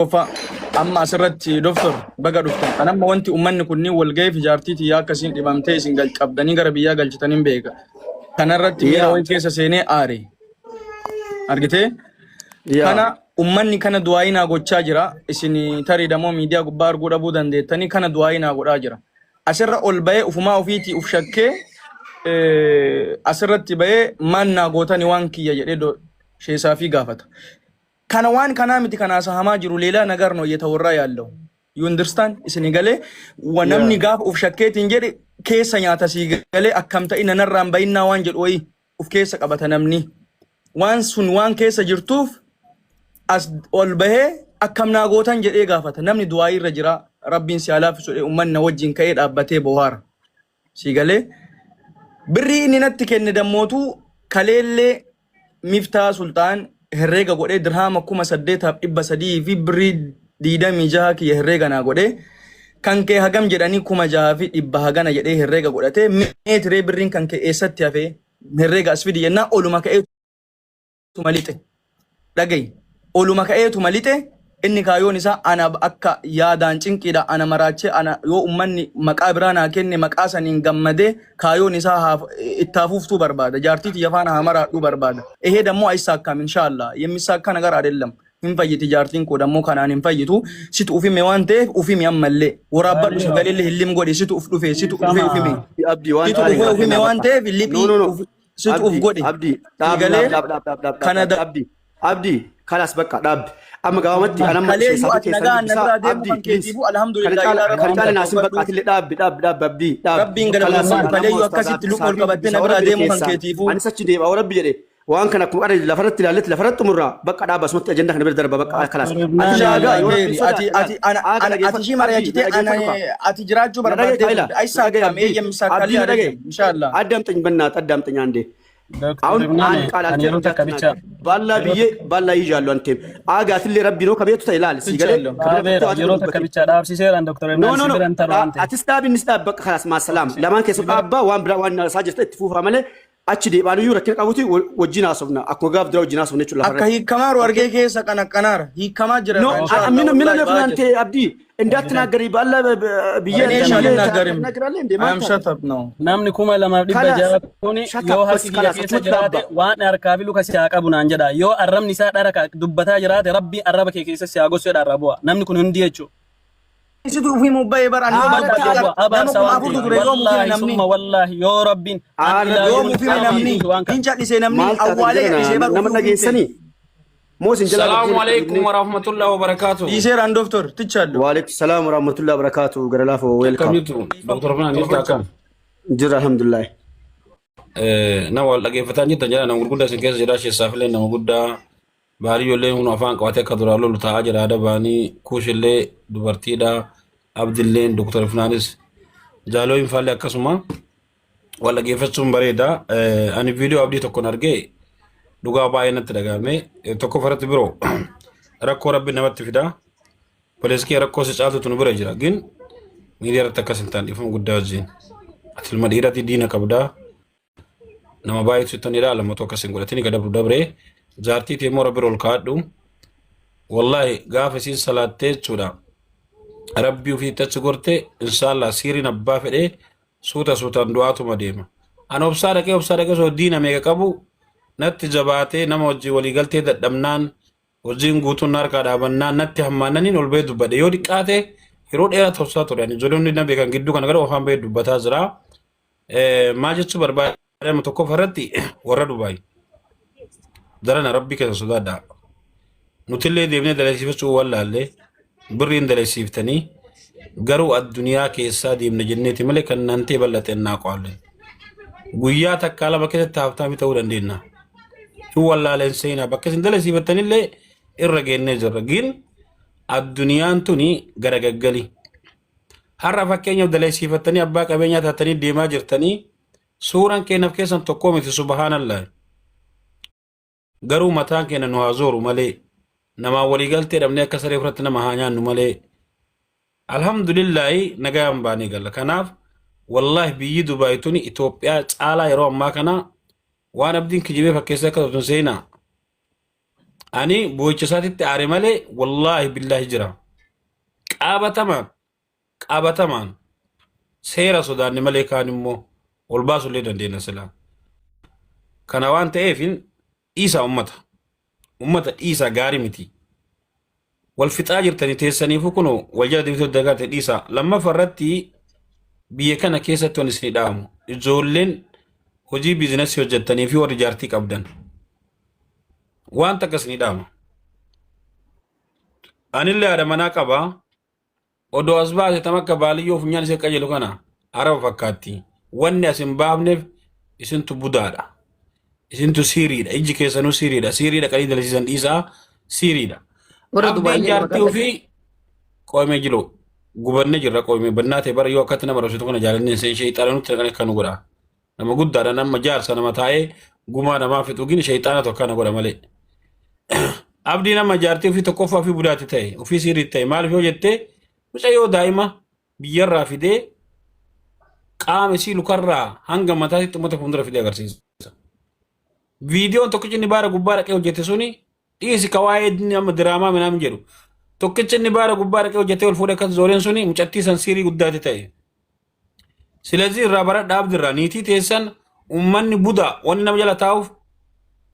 Tokkoffaa amma asirratti doktor baga dhuftan. Kan amma wanti uummanni kunniin wal ga'eef jaartii tiyyaa akkasiin dhibamtee isin qabdanii gara biyyaa galchitaniin beeka. Kanarratti miira wayii keessa seenee aare. Argitee? Kana uummanni kana du'aayii naa gochaa jira. Isin tarii damoo miidiyaa gubbaa arguu dhabuu dandeettanii kana du'aayii naa godhaa jira. Asirra ol bahee ufumaa ofiitii uf shakkee asirratti bahee maal naa gootani waan kiyya jedhee sheesaafii gaafata. Kana waan kanaa miti kan haasahamaa jiru ሌላ ነገር ነው እየተወራ ያለው you understand isin galee wa namni gaafa uf shakkeetiin jedhe keessa nyaata sii galee akkam ta'ina narraan bayinnaa waan jedhu wayii uf keessa qabata namni waan sun waan keessa jirtuuf as ol bahee akkam naa gootan jedhee gaafata namni du'aa irra jira rabbiin si haa laaffisu jedhee ummanni na wajjin ka'ee dhaabbatee bohaara sii galee birrii inni natti kenne dammootuu kaleellee Miftaa Sulxaan herreega godhee dirhaama 8,300 fi birrii 26 kiyya herreega naa godhee kan kee hagam jedhanii 6,100 hagana jedhee herreega godhatee meetiree birriin kan kee eessatti hafee herreega as fidi jennaa oluma ka'eetuma lixe. Dhagayi oluma ka'eetuma lixe inni kaayoon isaa ana akka yaadaan cinqiidha ana maraachee ana yoo ummanni maqaa biraa naa kenne maqaa saniin gammadee kaayoon isaa haa itti hafuuftuu barbaada jaartii tiyya faana haa maraadhuu barbaada ይሄ ደግሞ አይሳካም ኢንሻአላህ የሚሳካ ነገር አይደለም hin fayyiti jaartiin koo dammoo kanaan hin fayyitu situ ufime waan ta'eef ufimi ammallee waraabbadhu sagaleellee hillim godhi situ uf dhufe situ dhufe ufime Abdii waan situ taane dhufe gaafii ufime naa waan bakka. ta'eef No liphii no no. situ uf Abdii godhi Abdii sii dhaab galee dhaab dhaab dhaab dhaab dhaab kana dhaab Abdii Abdii kalas bakka dhaabbi. Amma gabaabumatti anamma ishee Kaleeyyuu saafii ati keessan nagaan na dubbisaa biraa deemuu Abdii kan please. keetiifuu Kana alhamdulillah caala ilaa kana rabbiin caala naasin bakka galatoonfadhu. atillee dhaabbi dhaabbi dhaabbi Abdii dhaabbi. Rabbiin Kalas galatoonfadhu anamma kaleeyyuu ustaaz akkasitti Abdii luka ol saafii qabattee dubbisaa na biraa warra biyya deemuu kan keessaan keetiifuu. anis achi deema warra biyya jedhe waan kana akkuma qara lafarratti ilaalletti lafarratti xumurra bakka dhaaba asumatti ajandaa kana bira darba bakka kalaas. Doktor Ati Ibnaan laagaa Inshaallah yoo rabbiin keeri ati sodaate laal ati ana aaga ana ati dhageeffadhu ishii Abdii na mari'achitee ana dhageeffadhu kaa. ati jiraachuu Na dhagaye barbaaddee kaila turte na dhagaye aysaakkaam Abdii eeyyam Abdii saakkaallee na dhagaye አይደለም ኢንሻአላህ አዳምጠኝ በእናትህ አዳምጠኝ አንዴ Doktor አሁን Ibnaan አንድ ቃል ani yeroo takka bicha እንዳትናገር ባላ yeroo ብዬ takka ባላ ይዣለሁ አንቴም አጋትሌ ረቢ ነው ከቤቱ ይላል ሲገሌ ትቻለሁ ከቤቱ dhaabeera አት yeroo takka ዱበቴ bicha dhaabsiseeraan Doktor ኖ Ibnaan ኖ si ኖ biran taru waan ta'eef. አትስ ዳብ እንስ ዳብ በቃ خلاص ማሰላም ለማን ከሱ ዳባ ዋን ብራ ዋን ሳጀስተ ኢትፉፋ መለ አቺ ዴባኑ ረኪን ቀቡቲ ወጂና ሶብና አኮ ጋፍ ድራ ወጂና ሶብነ ቹላ Akka ፈረት hiikkamaru ኦኬ argee keessa qanaqqanaara hiikkamaa jira ኖ irraa inshaallah ምን ምን wallahi ነው ba'aa አንተ jira. አብዲ እንዳትናገሪ ባላ ብዬ እኔ ብዬ አልናገርም። ትናገራለህ እንዴ I am ማን shut up now. Namni 2,600 ከላስ kuni ሸት yoo አፕ በስ harki kiyya ከላስ keessa አትመት jiraate ዳባ waan harkaa fi luka si haa qabu naan jedha. Yoo arrabni isaa dhara dubbataa jiraate rabbi arraba kee keessa si haa gossu jedha arra bu'a. Namni kun hundi jechuudha. Situ ufii mubba'ee bara ani Haala nama Bakka taate bu'a nama abaarsa kuma waan afurtu ta'eef. ture yoom ufime Wallaahi namni summa wallaahi yoo rabbiin an Haala ilaa yoom yoomil ufime qiyaamaa namni dhiisu waan hin kana. cal'ise namni maal taatan awwaalee jedhana cal'isee bara nama ufii ufimte. dhageessanii moo isin jalaa Salaamu gabbuun alaikum dhiibne warahmatullahi wabarakatuh. Dhiiseeraan doktor tichaallu. waalaikum salaam warahmatullahi wabarakatuh gara laafoo Akkam welcome jirtu? Dr. Finaan jirtu akkam? jira alhamdulillah Nama wal dhaggeeffataa jirtan jedha nama gurguddaa isin keessa jira sheessaafillee nama guddaa baadiyyoollee kun afaan qabatee akka duraa lolu taa'aa jira aadaa baanii kuushillee dubartiidha abdilleen Dr. Finaanis jaaloo hin faalle akkasuma wal dhaggeeffachuun bareeda. Ani viidiyoo abdii tokkoon argee dhugaa baay'ee natti dhagahame tokko farratti biroo rakkoo rabbi namatti fida. Pooliskii rakkoo si caaltutu nu bira jira. Gin miidiyaa irratti akkas hin taane dhiifama guddaa wajjin. Ati ilma dhiiraati diina qabdaa. Nama baay'eetu sitti ilaala otoo akkas hin godhatini gad dabru dabree jaartii tee immoo rabbi ol kaadhu. Wallaahi gaafa isiin salaattee jechuudha. Rabbii ofiitti achi gorte inshaallah siiriin abbaa fedhee suuta suutaan du'aatuma deema. Ani obsaa dhaqee osoo diina meeqa qabu natti jabaatee nama wajjin waliigaltee dadhabnaan hojiin guutuun harkaa dhaabannaan natti hammaannaniin ol ba'ee dubbadhe yoo xiqqaate yeroo dheeraa tolchaa ture ani ijoolleen na beekan gidduu kana gara afaan ba'ee dubbataa jira. Maal jechuu barbaadamu tokkoffaa irratti warra Dubaay darana rabbii keessa sodaadhaa. Nutillee deemnee dalasiifachuu wallaallee birriin dalasiiftanii garuu addunyaa keessaa deemna jenneeti malee kan nantee bal'ate naa qo'alle. Guyyaa takkaa lama keessatti haaftaamii ta'uu dandeenya. Hin wallaaleen seenaa bakka isin dalasiifattanillee irra geennee jirra. Gin addunyaan tuni gara gaggali. Har'a fakkeenyaaf dalasiifattanii abbaa qabeenyaa taatanii deemaa jirtanii suuraan keenyaaf keessan tokkoo miti subhaanallah. Garuu mataan keenya nu haa zooru malee namaa waliigaltee dhabnee akka saree ofirratti nama haa nyaannu malee alhamdulillaahi nagayaan baanee galla. Kanaaf wallaahi biyyi Dubaay tuni Itoophiyaa caalaa yeroo ammaa kana waan abdiin kijibee fakkeessee akka turtun seenaa. Ani boo'icha isaatitti aare malee wallaahi billaahi jira. Qaabatamaan qabatamaan seera sodaanne malee kaan immoo ol baasullee dandeenya silaa. Kana waan ta'eef dhiisaa ummata. Ummata dhiisaa gaarii miti. Wal fixaa jirtanii teessaniifu kunoo wal jala deemtee dagaate dhiisaa. Lammaffaa irratti biyya kana keessatti wanti isinii dhaamu ijoolleen hojii biizinasii hojjettanii fi warri jaartii qabdan waan takka isinii dhaama. Anillee haadha manaa qaba. Odoo as baase tam akka baaliyyoo funyaan ishee qajeelu kana araba fakkaatti. Wanni as hin baafneef isintu budaadha. Isintu siiriidha. Ijji keessanuu siiriidha. Siirii dhaqanii dalasiisan dhiisaa siiriidha. Warra Abdiin Dubaayii jaartii maqaa ofii qoomee jiru. Gubannee jirra qoomee bannaa ta'e bara yoo akkatti nama rabsitu kana jaalannee seen sheexaana nutti dhaqanii akka nu godha. Nama guddaadha nama jaarsa nama taa'ee gumaa namaa fixu gini sheexaanatu akkana godha malee. Abdiin amma jaartii ofii tokkoffaa ofii budaatti ta'e ofii siiriitti ta'e maaliif yoo jettee mucayyoo daa'ima biyyarraa fidee qaama isii lukarraa hanga mataatti uummata fuuldura fidee agarsiisa. Viidiyoon tokkichi inni baara gubbaa dhaqee hojjete suni dhiisi ka waa'ee inni amma diraamaa minaamin jedhu. Tokkichi inni baara gubbaa dhaqee hojjetee ol fuudhee akkas zooreen suni mucattii san siirii guddaatti ta'e. Silazii irraa baradhaa abdirraa niitii teessan ummanni buda wanni nama jala taa'uuf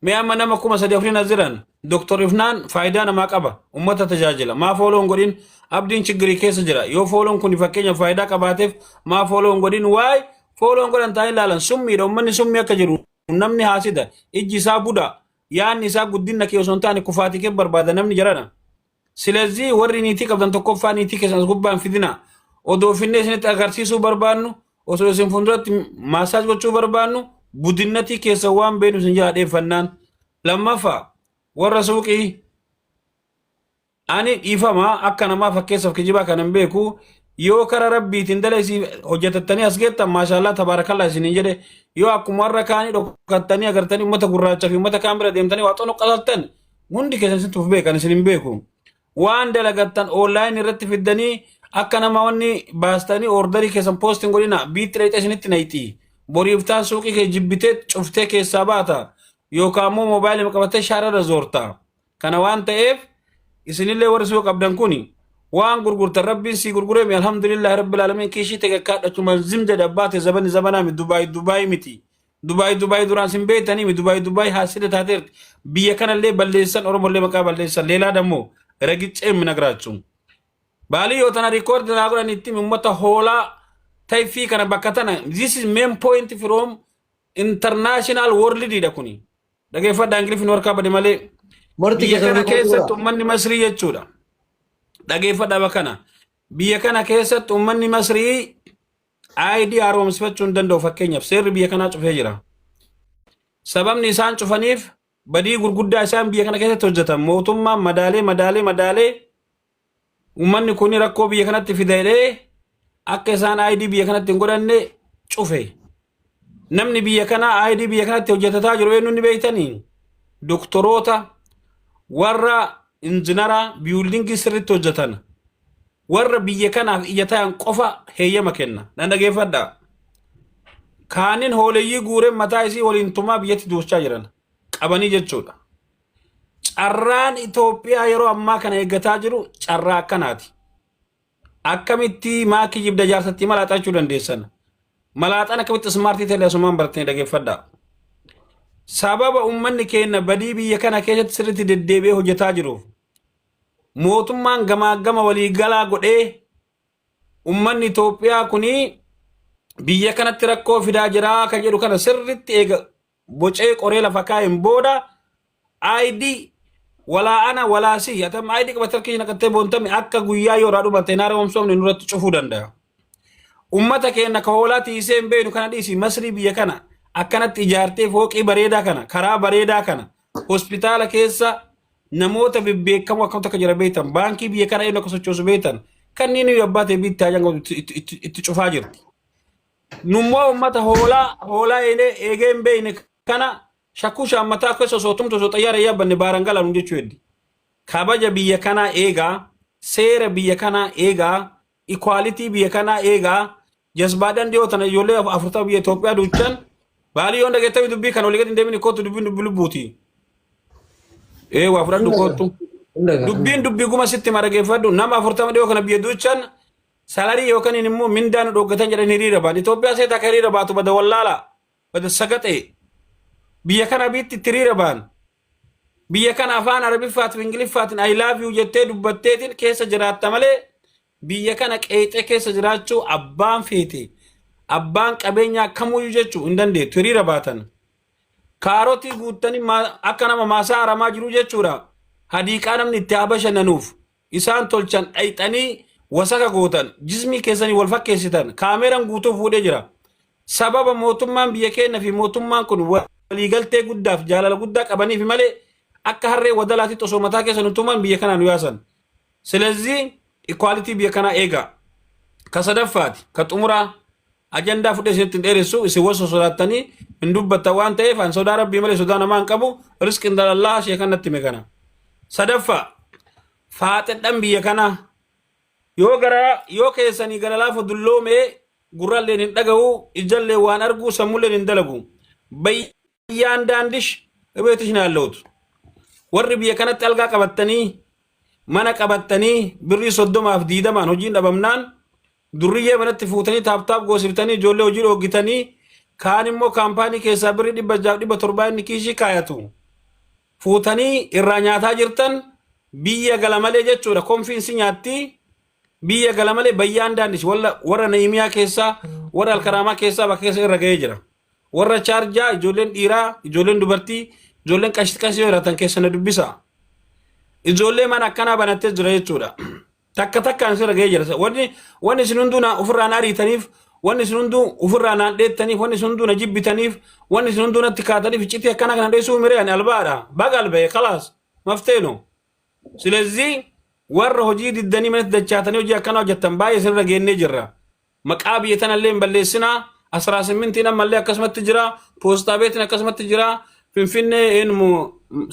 mee amma nama 3,000 afuriin as jiran Doktor Ifnaan faayidaa namaa qaba ummata tajaajila maa follow hin godhin abdiin chiggirii keessa jira yoo fooloon kun fakkeenya faayidaa qabaateef maa follow hin godhin waay follow hin godhan taa'ee ilaalan summiidha ummanni summii akka jiru namni haasida ijji isaa buda yaanni isaa guddinna kee osoo hin taane kufaatii kee barbaada namni jarana Silazii warri niitii qabdan tokkoffaa niitii keessan as gubbaa hin fidinaa. Odoo finnee isinitti agarsiisuu barbaannu, osoo isin fuulduratti massage gochuu barbaannu, budinnatii keessan waan beeknu isin jalaa dheeffannaan. Lammaffaa warra suuqii ani dhiifama akka namaa fakkeessaaf kijibaa kan hin beeku yoo kara rabbiitiin dala isii hojjetattanii as geettan maashaallaa tabaarakallaa isiniin jedhe yoo akkuma warra kaanii dhokattanii agartanii uummata gurraachaa fi uummata kaan bira deemtanii waa xonoqqataltan hundi keessan isin tuuf beekan isin hin beeku. Waan dalagattan online irratti fiddanii akka nama wanni baastanii orderii keessan post hin godhina biitti dhaqxee isinitti nayxi. Boriiftaan suuqii kee jibbitee cuftee keessaa baata yookaan immoo moobaayilii qabattee shaararra zoorta. Kana waan ta'eef isinillee warri suuqa qabdan kuni waan gurgurtan rabbiin sii gurgureemi alhamdulillahi rabbil alamin kiishii ta'e kakkaadhachuma zim jedhe abbaa ta'e zabani zabanaa mi Dubaay Dubaay miti. Dubaay Dubaay duraan sin beektanii mi Dubaay Dubaay haasila taateerti. Biyya kanallee balleessan Oromollee maqaa balleessan leelaa dammoo ragiccee minagraachu. Baalii yoo tana record naa godhan itti uummata hoolaa tayfii kana bakka tana this is main point from international world dha kuni. Dhageeffadhaa Ingiliffin harkaa bade malee. Marti Biyya keessan kana record keessatti godha. uummanni Masrii jechuudha. Dhageeffadhaa bakka kana. Biyya kana keessatti uummanni Masrii ID haaromsifachuu hin danda'u fakkeenyaaf seerri biyya kanaa cufee jira. Sababni isaan cufaniif badii gurguddaa isaan biyya kana keessatti hojjetan mootummaan madaalee madaalee madaalee uummanni kun rakkoo biyya kanatti fida jedhee akka isaan ID biyya kanatti hin godhanne cufe. Namni biyya kanaa ID biyya kanatti hojjetataa jiru eenyu ni beektanii? Doktoroota warra injinaraa buildingii sirriitti hojjetan warra biyya kanaaf ija ta'an qofa heeyyama kenna. Nan dhageeffadhaa. Kaanin hooleyyii guureen mataa isii waliin tumaa biyyatti duuchaa jiran qabanii jechuudha. Carraan Itoophiyaa yeroo ammaa kana eeggataa jiru carraa akkanaati. Akkamitti maakii jibda jaarsatti malaaxachuu dandeessan? Malaaxaan akkamitti smartii ta'e asumaan baratanii dhageeffadhaa. Sababa uummanni keenya badii biyya kana keessatti sirriitti deddeebi'ee hojjetaa jiruuf mootummaan gamaa gama waliigalaa godhee uummanni Itoophiyaa kuni biyya kanatti rakkoo fidaa jiraa kan jedhu kana sirriitti eega bocee qoree lafa kaa'een booda ID walaa ana walaa si atam ID qabattee harka naqattee boontame akka guyyaa yoo irraa dhumate naara oomsomne nurratti cufuu danda'a. Ummata keenya ka hoolaa tiisee hin beeknu kana dhiisi Masrii biyya kana akkanatti ijaartee fooqii bareedaa kana karaa bareedaa kana hospitaala keessa namoota bebbeekamoo akkamtu akka jira beektan baankii biyya kana eenyu akka sochoosu beektan kanneen nuyi abbaa ta'e biitti haajaan itti cufaa jirti. Nummoo ummata hoolaa hoolaa eegee hin beekne kana shakkuu shaammataa keessa osoo tumtu osoo xayyaara yaabbanne baaran galan jechuu heddi. Kabaja biyya kanaa eegaa, seera biyya kanaa eegaa, equality biyya kanaa eegaa, jasbaadhaan dhiyoo tana ijoollee 40 biyya Itoophiyaa duuchan baalii yoon dhageettami dubbii kana olii gadi hin deemin kootu dubbiin dubbii lubbuuti. Ee waa fudhadhu Hin koottu. dhagaa. Dubbiin dubbii guma sitti mara geeffadhu nama 40 dhiyoo kana biyya duuchan salarii yookaan immoo mindaa nu dhoggatan jedhan hiriira ba'an. Itoophiyaa seeta akka hiriira baatu bada wallaala bada sagaxee biyya kana biitti itti hiriira ba'an. Biyya kana afaan Arabiffaatiin Ingiliffaatiin I love you jettee dubbatteetiin keessa jiraatta malee biyya kana qeexee keessa jiraachuu abbaan feete abbaan qabeenyaa kamuyyuu jechuu hin dandeettu hiriira baatan. Kaarotii guuttanii akka nama maasaa aramaa jiru jechuudha. Hadiiqaa namni itti haa bashannanuuf isaan tolchan dhayxanii wasaka gootan jismii keessanii wal fakkeessitan kaameeraan guutuu fuudhee jira. Sababa mootummaan biyya keenya fi mootummaan kun waliigaltee guddaaf jaalala guddaa qabaniif malee akka harree wadalaatitti osoo mataa keessa nu tuman biyya kanaa nu yaasan. ስለዚህ equality biyya kanaa eegaa. Ka sadaffaati ka xumuraa ajandaa fudhee isinitti hin dheeressu isin wasa sodaattanii hin dubbatta waan ta'eef an sodaa rabbii malee sodaa namaa hin qabu riskiin dalallaa sheekan natti hime kana. Sadaffaa faaxedhan biyya kanaa yoo gara yoo keessanii gara laafa dulloomee gurralleen hin dhaga'u ijallee waan argu sammulleen hin dalagu. Bayyaan daandish beetish naallootu. Warri biyya kanatti algaa qabattanii mana qabattanii birrii 30f 20n hojiin dhabamnaan durriyyee manatti fuutanii tap tap goosiftanii ijoollee hojii dhoogitanii kaan immoo kaampaanii keessaa birrii 600f 700 inni kiishii kaayatu. Fuutanii irraa nyaataa jirtan biyya gala malee jechuudha. Konfiinsi nyaatti biyya gala malee bayyaan daandis warra Naimiyaa keessaa warra Alkaraamaa keessaa bakka keessa irra ga'ee jira. Warra chaarjaa ijoolleen dhiiraa ijoolleen dubartii ijoolleen qashti qashti yoo jiraatan keessa na dubbisa. Ijoollee mana akkanaa banattee jira jechuudha. Takka takkaan sirra ga'ee jira. Wanni isin hunduu na ofirraa na ariitaniif, wanni isin hunduu ofirraa naan dheettaniif, wanni isin hunduu na jibbitaniif, wanni isin hunduu natti kaataniif iccitii akkana kana dheessuu miree ani albaadha. Baga alba'e kalaas mafteeno. ስለዚህ warra hojii diddanii manatti dachaatanii hojii akkanaa hojjettan baay'ee sirra geennee jirra. Maqaa biyya tanallee hin balleessinaa. 18n ammallee akkasumatti jira. Poostaa beetiin akkasumatti jira. Finfinnee eenyu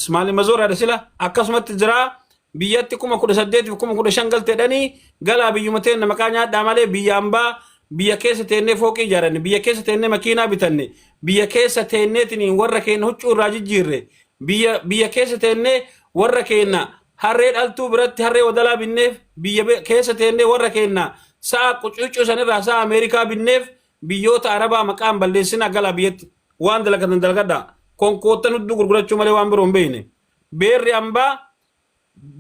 maali mazooraadha sila akkasumatti jira. Biyyatti 18,000f 15,000 galteedhanii galaa biyyuma teenna maqaa nyaadhaa malee biyya ambaa biyya keessa teennee fooqii ijaaranne biyya keessa teennee makiinaa bitanne biyya keessa teenneetiin warra keenya huccuu irraa jijjiirre biyya keessa teennee warra keenya harree dhaltuu biratti harree wadalaa binneef biyya keessa teennee warra keenya sa'a qucuucuu sanirraa sa'a Ameerikaa binneef biyyoota Arabaa maqaan balleessinaa galaa biyyatti waan dalagatan dalagadhaa konkoottan hudduu gurgurachuu malee waan biroo hin beekne beerri ambaa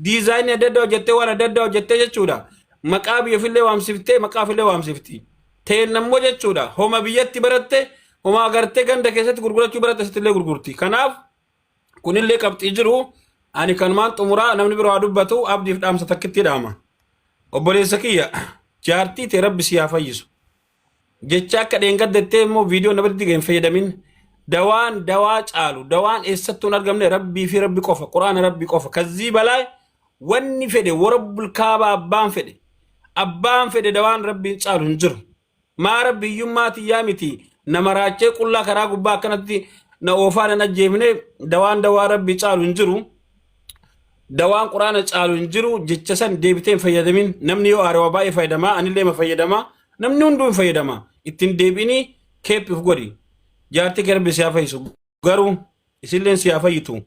diizaayinii adda addaa hojjettee waan adda addaa hojjettee jechuudha. Maqaa biyya ofillee waamsiftee maqaa ofillee waamsifti. Teennammoo jechuudha homa biyyatti baratte homa agartee ganda keessatti gurgurachuu baratte sittillee gurgurti. Kanaaf kunillee qabxii jiru ani kanumaan xumuraa namni biroo haa dubbatu abdiif dhaamsa takkitti dhaama. Obboleessa kiyya jaartii tee rabbi si haa fayyisu. Jecha akka dheengaddattee immoo viidiyoo namatti hin fayyadamin. Dawaan dawaa caalu dawaan eessattuu hin argamne rabbii fi rabbi qofa quraana rabbi qofa kazzii balaa wanni fedhe warabbul kaabaa abbaan fedhe dawaan rabbiin caalu hin jiru. Maa rabbi hiyyummaa tiyyaa miti nama raachee qullaa karaa gubbaa akkanatti na oofaa nan ajjeefne dawaan dawaa rabbii caalu hin jiru. Dawaan quraana caalu hin jiru jecha san deebitee hin fayyadamin namni yoo aare waa baay'ee fayyadamaa anillee ma fayyadamaa namni hunduu hin fayyadamaa ittiin deebiinii keeppiif godhi. Jaartii kee rabbi si haa fayyisu garuu isilleen si haa fayyitu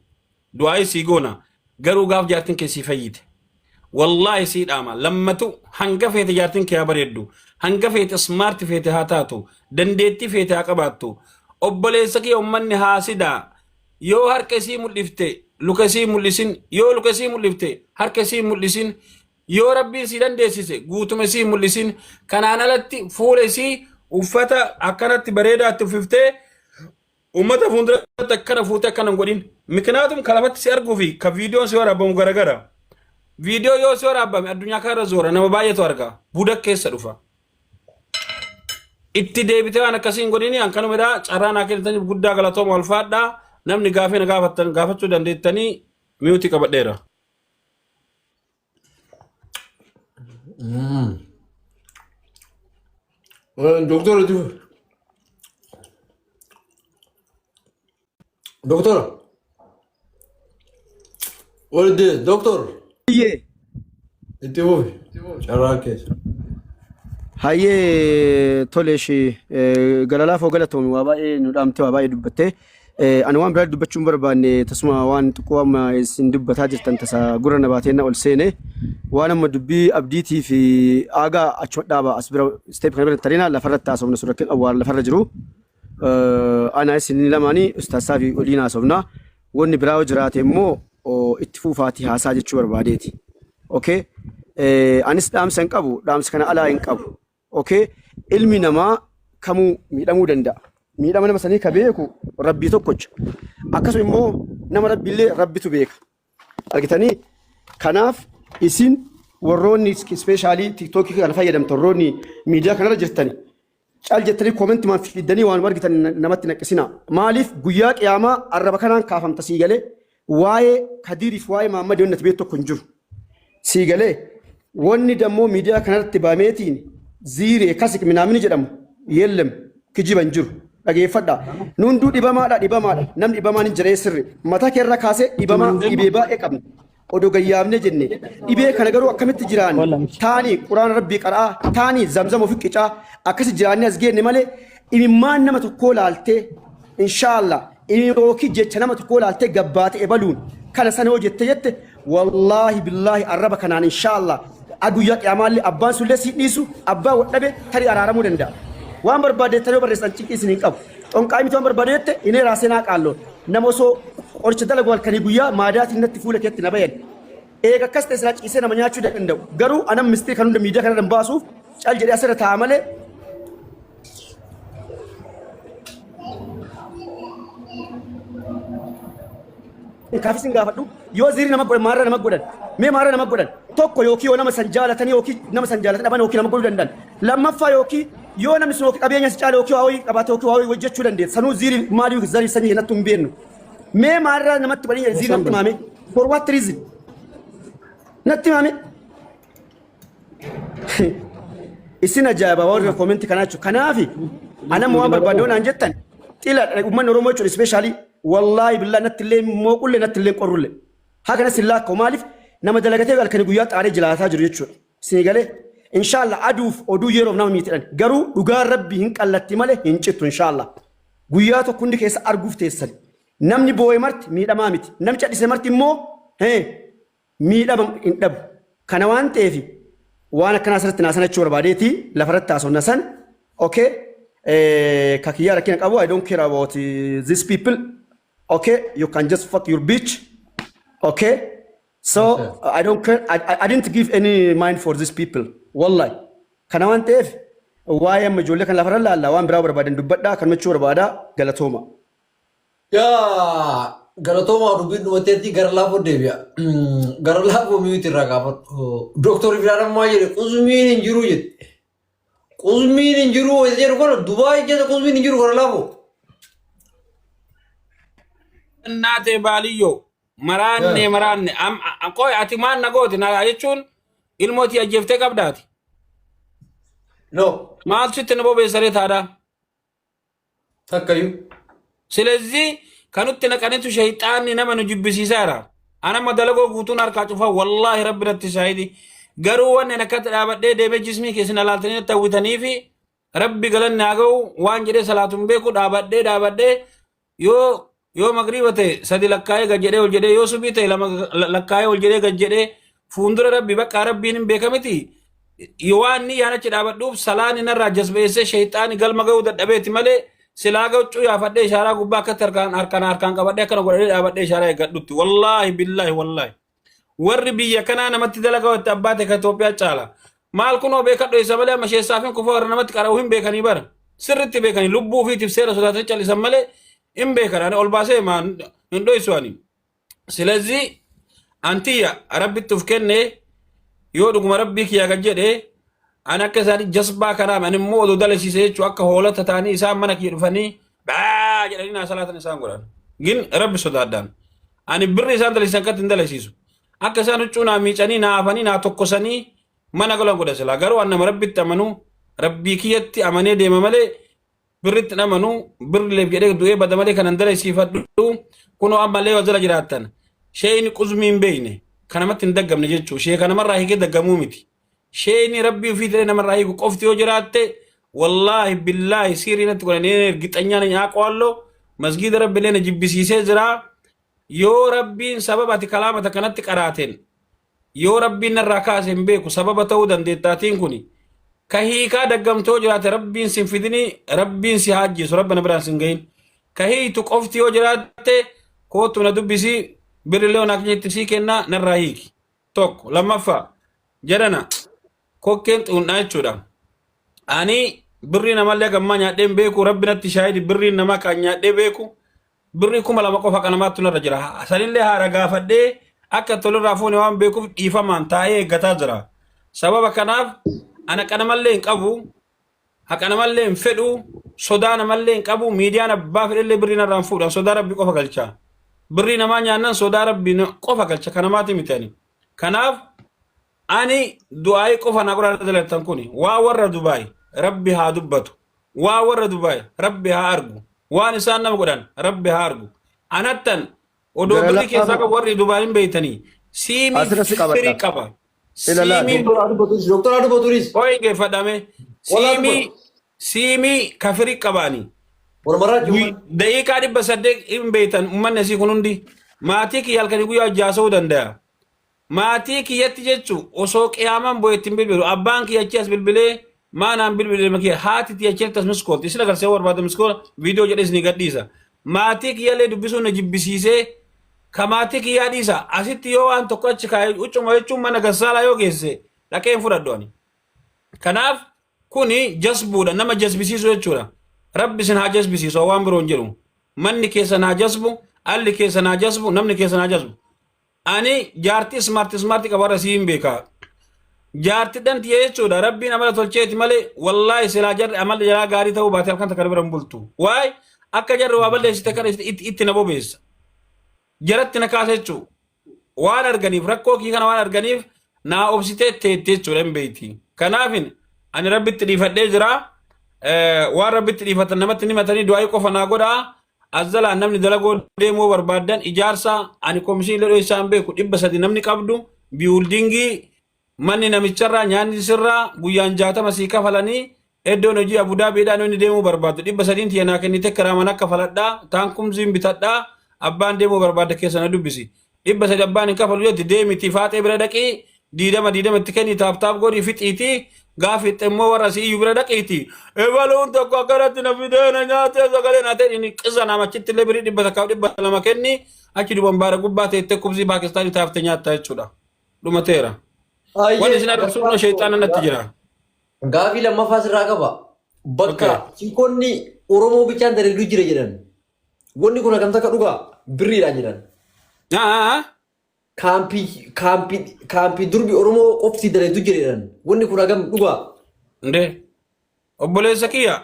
du'aa sii goona garuu gaaf jaartiin kee si fayyite wallaahi sii dhaama lammatu hanga feete jaartiin kee haa bareeddu hanga feete smart feete haa taatu dandeettii feete haa qabaattu obboleessa kee ummanni haasidaa yoo harka isii mul'ifte luka isii mul'isin yoo luka isii mul'ifte harka isii mul'isin yoo rabbiin si dandeessise guutuma isii mul'isin kanaan alatti fuula isii uffata akkanatti bareedaatti uffiftee ummata fuulduratti akkana fuutee akkana hin godhin. ምክንያቱም kalafatti si arguu fi ka viidiyoon si waraabamu garagara. Viidiyoo yoo si waraabame addunyaa kanarra zoora nama baay'eetu arga. Buda keessa dhufa. Itti deebitee waan akkasii hin godhini hankanumedha carraa naa kennitaniif guddaa galatooma ulfaadhaa namni gaafii na gaafattan gaafachuu dandeettanii mute qabadheera. Doktora itti fufi. Doktora. Walde doktor. Hayyee. Itti fufi. Carraa keessa. Hayyee tole ishee galalaafoo galatoomi waa baay'ee nu dhaamte waa baay'ee dubbatte. Ani waan biraa dubbachuu hin barbaanne, tasuma waan xiqqoo amma isin dubbataa jirtan tasa gurra na baatee na ol seene. Waan amma dubbii abdiitii fi aagaa achuma dhaaba, as bira step kana bira tarinaa lafarratti haasofna, sun rakkin awwaara lafarra jiru. Ana isin lamaanii ustaasaa fi oliin haasofna. Wanni biraa yoo jiraate immoo itti fuufaatii haasaa jechuu barbaadeeti. Okay? Anis dhaamsa hin qabu, dhaamsa kana alaa hin qabu. Okay? Ilmi namaa kamuu miidhamuu danda'a. Miidhama nama sanii ka beeku Rabbii tokkocha. Akkasuma immoo nama Rabbiillee Rabbitu beeka. Argitanii? Kanaaf isin warroonni especially TikTokii kana fayyadamtan, warroonni miidiyaa kanarra jirtani, cal jettanii commentumaan fiddanii waan argitan namatti naqqisina. Maaliif guyyaa qiyaamaa arraba kanaan kaafamta, sii galee? Waa'ee Kadiiriif waa'ee Maammadii wanni ati beektu tokko hin jiru. Sii galee? Wanni dammoo miidiyaa kanarratti bameetiin ziiree kasik minaamini jedhamu yeellem kijiba hin jiru. Dhageeffadha. Nu hunduu dhibamaadha, dhibamaadha. Namni dhibamaan hin jiree sirri. Mataa keerra kaasee dhibamaa dhibee baay'ee qabna. Odoo gayyaamne jenne dhibee kana garuu akkamitti jiraanne, taanii quraana Rabbii qara'aa, taanii zamzama ofi qicaa, akkasi jiraannee as geenne malee, imimmaan nama tokkoo laaltee, inshaallah, yookiin jecha nama tokkoo laaltee gabbaate ebaluun kana sana yoo jette jette, wallaahi billaahi, arraba kanaan inshaallah guyyaa qiyaamaallee abbaan sullee si dhiisu, abbaa wadhabe tarii araaramuu danda'a. Waan barbaade tarii yoo barreessan cinqii isin hin qabu. Xonqaa miti, waan barbaade jette inee raaseenaa qaalloo nama osoo qoricha dalagu halkanii guyyaa maadaatiin natti fuula keetti na bayan. Eega akkas ta'e silaa ciisee nama nyaachuu danda'u. Garuu anam mistii kan hunda miidiyaa kanarra hin baasuuf cal jedhee asirra taa'a malee. Kaafis hin gaafadhu. Yoo zirii nama godhan, maarra nama godhan? Mee maarra nama godhan? Tokko, yookiin yoo nama san jaalatanii, yookiin nama san jaalatan dhaban, yookiin nama godhuu danda'an. Lammaffaa, yookiin yoo namni sun yookiin qabeenya si caale, yookiin waa wayii qabaate, yookiin waa wayii hojjechuu dandeessa. Sanuu zirii maalii zarii sanyii natti hin beeknu. Mee maarraa namatti godhanii zirii natti maame? For what reason natti maame? Isin ajaa'iba warri commentii kanaa jechuudha. Kanaafi anamma waan barbaadde naan jettan, xila uummanni Oromoo jechuudha, especially, wallaahi billaa, natti illee mooqullee, natti illee qorrullee. Haa kanas hin laakka'u, maaliif nama dalagatee halkanii guyyaa xaaree jilaataa jiru jechuudha. Isin galee? Inshaallah, aduuf oduu yeroof nama miitidhan, garuu dhugaan Rabbi hin qallatti malee hin cittu, inshaallah. Guyyaa tokko hundi keessa arguuf teessan. Namni boo'e marti miidhamaa miti. Namni cadhise marti immoo miidhama hin dhabu. Kana waan ta'eef waan akkanaa asirratti naasan jechuu barbaadeeti, lafarratti haasofna san. Okay. Kakiyyaa rakkina qabu, I don't care about these people. Okay. You can just fuck your bitch. Okay. So I don't care. I didn't give any mind for these people. Wallahi. Kana waan ta'eef waa'ee amma ijoollee kan lafarra laalla, waan biraa barbaadan dubbadhaa kan jechuu barbaada, galatooma. Yaa galatoomaa, dubbiin dhumateetti gara laafoo deebi'a. Gara laafoo mute irraa gaafadhu. Dooktorri Biraan ammaa jedhe, quzmiin hin jiru jedhe. Quzmiin hin jiru jedhu kana Dubaay keessa quzmiin hin jiru, gara laafoo. Naatee baaliyyoo maraanne maraanne qoy, ati maan na gooti na jechuun ilmootii ajjeeftee qabdaati. No. Maaltu sitti na bobeessaree taadhaa? Takkayyuu. ስለዚህ kanutti naqanitu shayxaanni nama nu jibbisiisaara. Anama dalagoo guutuun harkaa cufaa, wallaahi Rabbi natti shaahidi. Garuu wanni ani akkatti dhaabadhee deemee jismii keessan alaaltanii natti hawwitanii fi Rabbi galanni haa ga'u waan jedhee salaatuun beeku dhaabadhee dhaabadhee, yoo magriiba ta'e sadi lakkaa'ee gad jedhee ol jedhee, yoo subii ta'e lama lakkaa'ee ol jedhee gad jedhee, fuuldura Rabbi bakka Rabbiin hin beekamiti. Yoo waan ni yaanachi dhaabadhuuf salaani narraa jasbeessee shayxaani galma ga'uu dadhabeeti malee, silaa gochuu yaafadhee ishaaraa gubbaa akkatti harkaan harkaan harkaan qabadhee akkana godhadhee dhaabadhee ishaaraa eeggadhutti, wallaahi billaahi, wallaahi warri biyya kanaa namatti dalagaa watti abbaa ta'e kan Itoophiyaa caala. Maal kunoo beekadhu isa malee, amma sheessaafin kufaa warra namatti qara'uu hin beekanii bara. Sirritti beekanii lubbuu ofiitiif seera sodaatanii callisan malee hin beekan. Ani ol baasee maan hin dho'isu ani. ስለዚህ antiyya Rabbitti uf kenne, yoo dhuguma Rabbii kiyyaa gad jedhe, ani akka isaanii jasbaa kanaam, ani immoo odoo dalasiise jechuu, akka hoolota ta'anii isaan mana kiyya dhufanii baa jedhanii naa salaatan isaan godhan. Gin Rabbi sodaadhaan. Ani birri isaan dalasiisan akkatti hin dalasiisu. Akka isaan huccuu naa miicanii, naa afanii, naa tokkosanii mana galan godha silaa. Garuu an nama Rabbitti amanu, Rabbii kiyyatti amanee deema malee birritti hin amanu, birrileef jedhee du'ee bada malee kanan dalasiifadhu. Kunoo ammallee wal jala jiraattan. Sheeyni quzmii hin beekne kan namatti hin daggamne jechuu, shee kan namarraa hiikee daggamuu miti. Sheeyni Rabbii ofii ta'e namarraa hiiku qofti yoo jiraatte, wallaahi billaahi, siirii natti godhanii ergixanyaan nyaaqoo halloo. Masgiida Rabbiillee na jibbisiisee jira. Yoo Rabbiin sababa ati kalaama takkanatti qaraateen yoo Rabbiin narraa kaase hin beeku sababa ta'uu dandeettaatiin kuni ka hiikaa daggamtoo jiraate Rabbiin sin fidini, Rabbiin si haajjisu, Rabbi na biraan sin gahin. Ka hiitu qofti yoo jiraatte koottu na dubbisi, birrillee onaa keenyatti sii kennaa, narraa hiiki. Tokko lammaffaa jedhana kokkeen xuunnaa jechuudha. Ani birrii namallee gammaa nyaadhee hin beeku, Rabbi natti shaahidi, birriin namaa kan nyaadhee beeku birrii 2000 qofa kan namaatti narra jira. Sanillee haadha gaafadhee akka tolirraa fuune waan beekuuf dhiifamaan taa'ee eeggataa jira. Sababa kanaaf ana qanamallee hin qabu, haqa namallee hin fedhu, sodaa namallee hin qabu, miidiyaan abbaa fedhellee birrii narraa hin fuudhan, sodaa rabbi qofa galcha. Birrii namaa nyaannan sodaa rabbi qofa galcha, kan namaati miti ani. Kanaaf ani du'aayii qofa naa godhaa dalagtan kuni waa warra Dubaay rabbi haa dubbatu. Waa warra Dubaay rabbi haa argu. Waan isaan nama godhan rabbi haa argu. Anattan odoo Gara birrii keessaa lafaa qabu warri Dubaay hin beeytanii. Siimii asirra si qabadha. firii qaba. Ilaalaa Siimii Doktora dubbatuunis doktora dubbatuunis. hooyi geeffadhame. Walaa Siimii dubbatu. siimii kafirii qabaani. Walmarraa jiru. Daqiiqaa 800 hin beeytan uummanni asii kun hundi. Maatii kiyya halkanii guyyaa hojjaasa'uu danda'a. Maatii kiyyatti jechu osoo qiyaamaan bu'e ittiin bilbilu abbaan kiyya achi as bilbilee maa naan bilbile ilma kiyya haati tiyya achi as miskoolti isin agarsiisa barbaada miskool viidiyoo jedhee isinii gadhiisa. Maatii kiyyallee dubbisuun na jibbisiisee ka maatii kiyyaa dhiisa asitti yoo waan tokko achi kaa'e huccuma jechuun mana gassaalaa yoo geesse dhaqee hin fudhadhu ani. Kanaaf kuni jasbuudha, nama jasbisiisu jechuudha. Rabbi isin haa jasbisiisu, waan biroo hin jedhu. Manni keessan haa jasbu, alli keessan haa jasbu, namni keessan haa jasbu. Ani jaartii smart smart qaba warra sii hin beeka. Jaartidhan tiyya jechuudha. Rabbiin amala tolcheeti malee wallaahi silaa jarri amalli jaraa gaarii ta'uu baate halkan takka bira hin bultu. Waay akka jarri waa balleessite kana itti na bobeessa. Jaratti na kaasa jechuudha. Waan arganiif rakkoo kii kana waan arganiif naa obsitee teette jechuudha hin beeyti. Kanaafin ani rabbitti dhiifadhee jira. Waan rabbitti dhiifatan namatti ni matanii du'aayii qofa naa godhaa. Azzalaan namni dalagoo deemuu barbaaddan ijaarsa ani komishinii ledhoo isaan beeku 300 namni qabdu biyuldingii manni namicharraa nyaanni sirraa guyyaan 60 sii kafalanii iddoon hojii Abudaabiidhaa namni deemuu barbaaddu 300n tiyya naa kennite kiraaman akka faladhaa taankumziin bitadhaa abbaan deemuu barbaadda keessa na dubbisi 300 abbaan hin kafalu jetti deemiti faaxee bira dhaqii diidama diidama itti kenni taap taap godhii fixiitii gaafa fixxe immoo warra si iyyuu bira dhaqiiti ebaluun tokko akkanatti na fidee na nyaatee sagalee na ta'e inni qisa nama achitti illee birii 100f 200 kenni achi duban baara gubbaa teettee kubsii Paakistaanii taaftee nyaatta jechuudha dhumateera. Wanni isin arrabsu kun sheexaana natti jira. Gaafii lammaffaa sirraa qaba. Bakka siikonni Oromoo bichaan dalagu jira jedhan. Wanni kun hagam takka dhugaa birriidhaan jedhan. Kaampii kaampii kaampii durbi Oromoo qofti dalagu jira jedhan. Wanni kun hagam dhugaa. Ndee obboleessa kiyya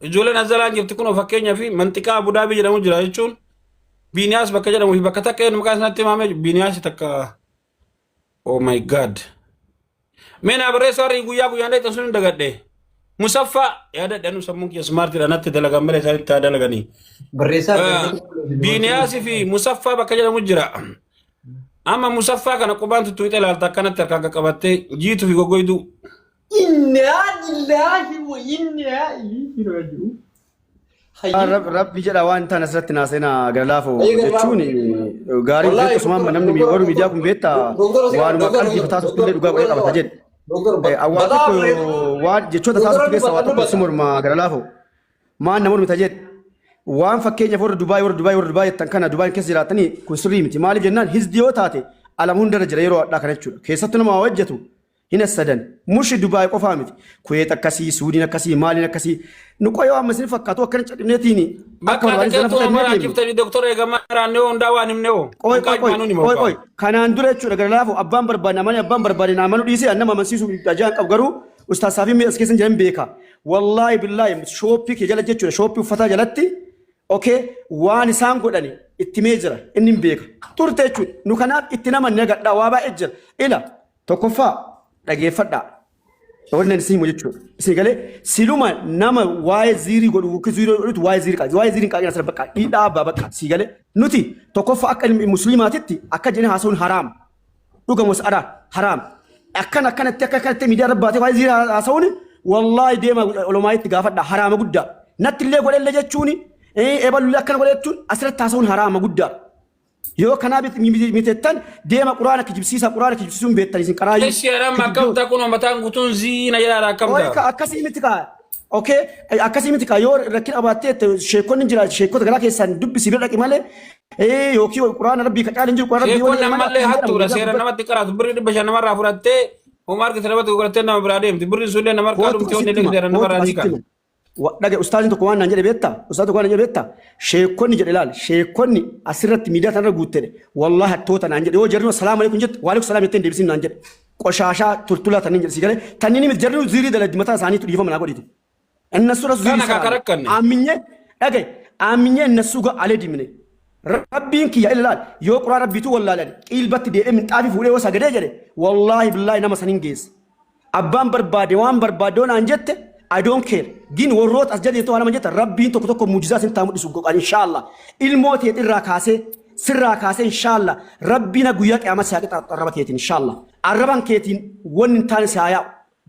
ijoolleen azalaan jirti kun fakkeenyaa fi manxiqaa Abudaabii jedhamu jira jechuun Biiniyaas bakka jedhamu fi bakka takka maqaa isaatti himamee Biiniyaas takka. Oh my God. Mee naa barreessaa warri guyyaa guyyaan dheexan sun hin dagadhe. Musaffaa yaadadhe anu sammuun kiyya smaartiidha natti dalagan malee isaanitti haa dalaganii. Barreessaa Biiniyaasii fi Musaffaa bakka jedhamu jira. Amma Musaffaa kana qubaan tuttuqxee ilaalta akkanatti harkaan qaqqabattee jiituu fi goggoyduu. Innaa lillaahi wa innaa ilayhi raaji'uun. Hayyee. Rabbi jedha waan ta'an asirratti naa seenaa gara laafoo Hayyee gara jechuun laafoo. gaarii Wallaahi beektu osuma amma namni warri miidiyaa kun beekta waanuma qalbii fataasuuf illee dhugaa godhee qabata jedhe. Waan tokko waan jechoota taasiftu keessa waa tokko si morma gara laafoo. Maan nama mormita jedhe. Waan fakkeenyaaf warra Dubaay warra Dubaay warra Dubaay jettan kana Dubaay keessa jiraatanii kun sirrii miti. Maaliif jennaan hizdi yoo taate alam hundarra jira yeroo adhaa kana jechuudha. Keessattuu nama waa hojjetu hin hassadan. Mushi Dubaay qofaa miti. Kuweet akkasii, Suudiin akkasii, maaliin akkasii. Nu qoyoo amma isin fakkaatu akkana cadhibneetiin akka Bakka barbaadne sana ati keettuu fudhannee nama deemne. raakkiftanii doktora eegamaa raannee hundaa waan himne hoo. Qoy qoy qoy qoy qoy kanaan dura jechuudha gara laafu abbaan barbaade amane abbaan barbaade na amanuu dhiisee an nama amansiisuu ajaan qabu garuu ustaaz Saafii mee as keessa hin jiran beeka. Wallaahi billaahi shooppii kee jala jechuudha shooppii uffataa jalatti okay waan isaan godhani itti mee jira inni hin beeka. Turte jechuudha nu kanaaf itti nama nagadhaa waa baay'ee jira. Ila Tokkoffaa dhageeffadhaa. Wanni ani isin himu jechuudha. Isin galee siluma nama waa'ee ziirii godhu yookiin ziirii godhutu waa'ee ziirii qaba. Waa'ee ziirii hin qaaqina asirra bakka dhiidhaa abbaa bakka sii galee. Nuti tokkoffaa akka musliimaatitti akka jedhanii haasa'uun haraam. Dhugamus ara haraam. Akkan akkanatti akka akkanatti miidiyaa irra baatee waa'ee ziirii haasa'uun wallaahi deema olomaayitti gaafadha haraama guddaa. Natti illee godhellee jechuuni Ebalullee akkana godhe jechuun asirratti haasa'uun haraama guddaadha. Yoo kanaa mitettan deema quraana kijibsiisa, quraana kijibsiisuun beektan isin qaraayyuu. Ishi haram akkam ta'a kun mataan guutuun ziina jedhaadha akkam Oye ta'a. Akkasii miti kaa. Okay, akkasii miti kaa. Yoo rakkina qabaattee sheekonni jira, sheekota garaa keessaan dubbisi, bira dhaqi malee yookiin quraana rabbii ka caalu hin jiru, quraana rabbii Sheekonni waliin ammallee malee hattuudha, seera namatti qaraatu, birrii 500 namarraa fudhattee homaa argite namatti gurgurattee nama biraa deemti, birriin sunillee nama harkaa Kootu dhumti onni asitti illee hima, seera kootu namarraa ni asitti kan. hima. Dhage, ustaaziin tokko waan naan jedhe beektaa? Ustaaziin tokko waan naan jedhe beektaa? Sheekonni jedhe, ilaal, sheekonni asirratti miidiyaa tanarra guuttedhe. Wallaahi hattoota naan jedhe. Yoo jarri salaam alaikum jette, waalaikum salaam jettee hin deebisin naan jedhe. Qoshaashaa tultulaa tanniin jedhe si galee. Tanniin miti, jarri ziirii dalagdi mataa isaaniitu, dhiifama naa godhiti. እነሱ ራሱ ziirii Kana saraan. kakarakkanne. Aaminyee dhage, aaminyee እነሱ ጋር አልሄድም እኔ። Rabbiin kiyya ilaal, yoo quraan rabbiitu wallaalan qiilbatti deebi'ee minxaafii fuudhee yoo sagadee jedhe, wallaahi billaahi nama saniin geessa. Abbaan barbaade waan barbaade yoo naan jette, I don't care. Gin warroota as jedhe waan nama jette, rabbiin tokko tokko muujizaa sin taa mul'isu goqan inshaallah. Ilmoo teet irraa kaasee sirraa kaasee inshaallah rabbiin guyyaa qiyaamaa si haa qixaaxu arraba keetiin inshaallah. Arraban keetiin wanni hin taane si haa yaa'u.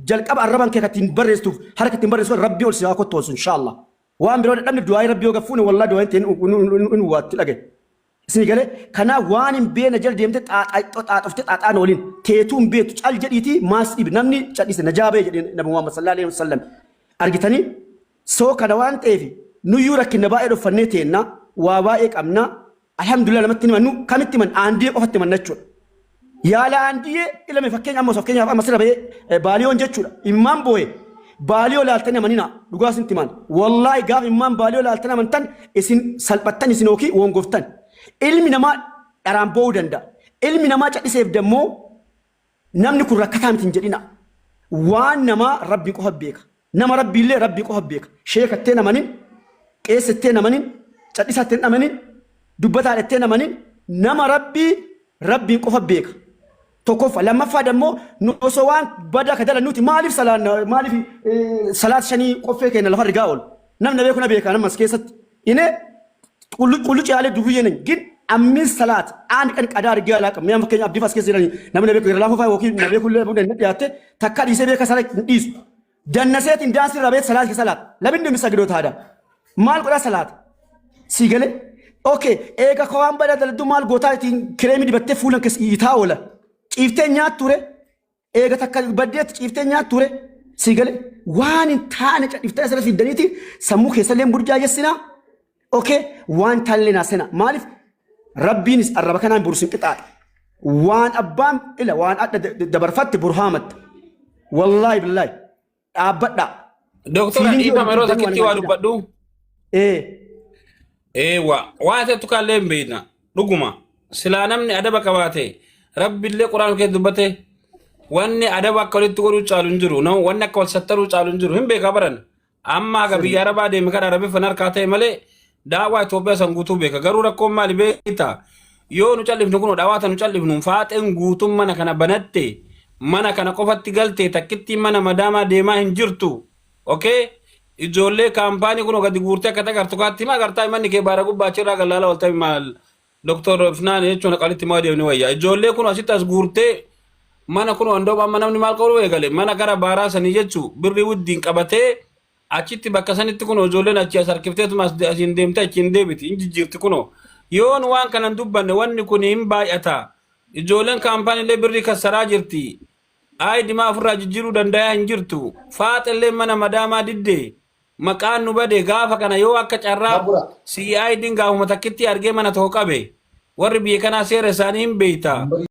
Jalqaba arraban kee kattiin barreessituuf harka ittiin barreessu rabbii ol si haa kottoonsu inshaallah. Waan biroo dadhabne du'aa rabbii yoo gaffuune, wallaahi du'aan ta'in in waatti dhagaye. Isin galee kanaaf waan hin beekne jala deemte xaaxoftee xaaxaan waliin teetuu hin beektu, cal jedhiitii maas dhibi namni cadhise najaa ba'e jedhee Nabi Muhammad sallallahu alaihi wasallam. Argitanii soo kana waan ta'eef nuyyuu rakkina baay'ee dhuffannee teenna, waa baay'ee qabna, alhamdulillah. Namatti himannu kamitti himan? Aandiyee qofatti himanna jechuudha. Yaala aandiyee ilame fakkeenya amma fakkeenyaaf amma sirra ba'ee baaliyoon jechuudha. Immaan boo'e baaliyoo laaltanii amanina, dhugaa isin himan. Wallaahi gaaf immaan baaliyoo laaltanii amantan isin salphattan, isin yookiin wongoftan. Ilmi namaa dharaan boo'uu danda'a. Ilmi namaa cadhiseef dammoo namni kun rakkataa miti hin jedhina. Waan namaa rabbii qofa beeka. Nama rabbiillee rabbii qofa beeka. Sheekattee namanin, qeessattee namanin, cadhisattee namanin, dubbataadhattee namanin, nama rabbii rabbiin qofa beeka. Tokkoffaa, lammaffaa dammoo nu osoo waan badaa ka dalannuuti maaliif salaan, maaliif salaat shanii qoffee keenya lafa rigaa oolu? Namni na beeku na beeka, nama as keessatti. Ine qulluci yaalee dubiyyee ነኝ ግን አምስት ሰላት አንድ ቀን ቀዳ አድርጌ አላውቅም። Mi'a fakkeenya abdiif as keessa jiranii namni na beeku irra laafuu fa'aa yookiin na beeku illee na dhiyaatte takka dhiisee beeka salaat hin dhiisu. Dannaseetiin daansii irraa beek salaat salaat labinni misagidoo taada maal godhaa salaat sii galee. Okay, eega kawaan badaa daladduu maal gootaa ittiin kireemii dibattee fuulan keessa iitaa oola. Ciiftee nyaattu ture. Eega takka baddeetti ciiftee nyaattu ture. Sii galee, waan hin taane cadhiftee asirra fiddaniiti sammuu keessallee burjaajessinaa. Okay, waan taallee naa sena. Maaliif rabbiinis arraba kanaan boru sin qixaaxa. Waan abbaan ila waan adda dabarfatte burhaamatta. Wallaahi billaahi dhaabbadhaa. Doktora, Feelingii dhiifama, yeroo waliin takkitti waa waan dubbadhu. Ee. Eewwa, waan ta'e tuqaallee hin beekna. Dhuguma. Silaa namni adaba qabaate, rabbiillee quraana keessa dubbate, wanni adaba akka walitti godhuu caalu hin jiru. Wanni akka wal sattaruu caalu hin jiru. Hin beekaa baran. Amma haga biyya Arabaa deeme kan Arabiffan harkaa ta'e malee daawwaa Itoophiyaa san guutuu beeka. Garuu rakkoon maali beektaa? Yoo nu callifnu kun dhawaata nu callifnu, faaxeen guutuun mana kana banatte, mana kana qofatti galte, takkitti mana madaamaa deemaa hin jirtu. Okay? Ijoollee kaampaanii kun gadi guurtee akka tagartu kaatti hima agartaa, manni kee baara gubbaa achirraa gallaala waltami maal Doktor Finaan jechuun qalitti maa deemni wayya. Ijoollee kun asitti as guurtee mana kun wandoo amma namni maal qabu eegale mana gara baaraa sanii jechuu birrii wuddiin qabatee achitti bakka sanitti kun ijoolleen achi as harkifteetuma asiin deemte achiin deebiti hin jijjiirti. Kunoo yoon waan kanan dubbanne wanni kun hin baay'ata. Ijoolleen kaampaaniilee birrii kassaraa jirti. Ayi dimaa ofirraa jijjiiruu dandayaa hin jirtu. Faaxillee mana madaamaa diddee maqaan nu bade. Gaafa kana yoo akka carraa Baabura. CID'n gaafuma takkitti argee mana tokko qabe, warri biyya kanaa seera isaanii hin beeyta.